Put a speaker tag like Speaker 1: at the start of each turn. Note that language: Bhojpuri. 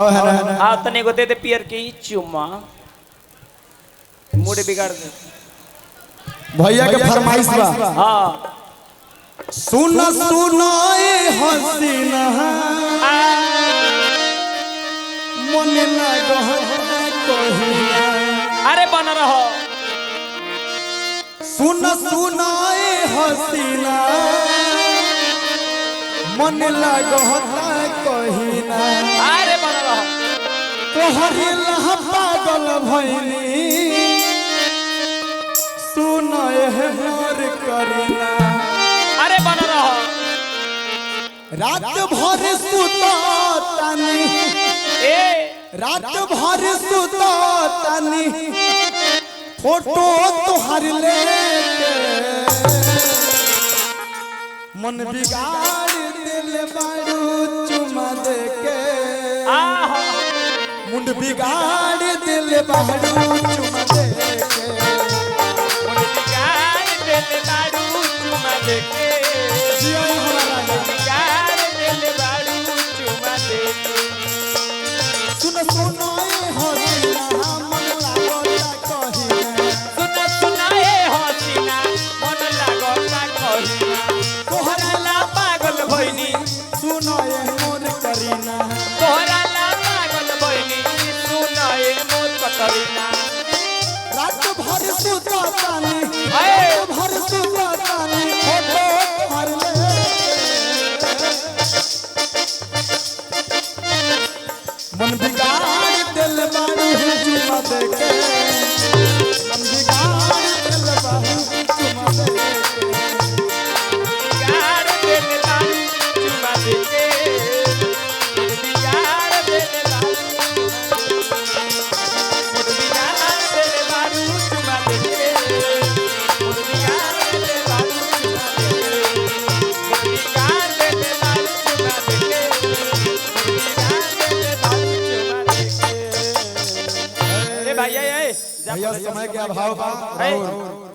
Speaker 1: हाँ तने को दे दे पियर के ही चुम्मा, मूड बिगाड़ दे।
Speaker 2: भैया के फरमाइश बा।
Speaker 1: हाँ
Speaker 2: सुन सुन ए हसीना मन लागत कहिया।
Speaker 1: अरे बन रहो।
Speaker 2: सुन सुन ए हसीना मन लागत कहिना।
Speaker 1: अरे बन रहो।
Speaker 2: तोहरी लह पागल भइनी सुन ए मोर करीना।
Speaker 1: अरे बन रहो।
Speaker 2: रात भर सुता तानी,
Speaker 1: ए
Speaker 2: रात भर सुता तानी फोटो तोहर लेके मन बिगाड़ दिल बारू चुमा देके।
Speaker 1: आहा
Speaker 2: मुंड बिगाड़ दिल बारू चुमा देके।
Speaker 1: मुंड बिगाड़ दिल बारू चुमा देके।
Speaker 2: जिया हमारा
Speaker 1: बिगाड़ दिल बारू चुमा देके।
Speaker 2: सुन सुन ए हसीना मन लागता कहिना।
Speaker 1: सुन सुन ए हसीना मन लागता कहिना। तोहरा ला पागल भइनी
Speaker 2: सुन ए मोर करीना।
Speaker 1: तोहरा ला पागल भइनी सुन ए मोर कतरीना।
Speaker 2: रात भर सुता तानी,
Speaker 1: हाय।
Speaker 2: रात भर सुता तानी फोटो तोहर लेके मन बिगाड़ दिल बारू चुमा देके। मन बिगाड़ दिल बारू चुमा देके।
Speaker 1: बिगाड़ दिल बारू चुमा देके। बिगाड़ दिल बारू, बिगाड़ दिल बारू चुमा देके। बिगाड़ दिल बारू चुमा देके। बिगाड़ दिल बारू चुमा देके। बिगाड़ दिल बारू चुमा देके। ए भैया ए
Speaker 2: भैया समय के अभाव बा
Speaker 1: ए।
Speaker 2: और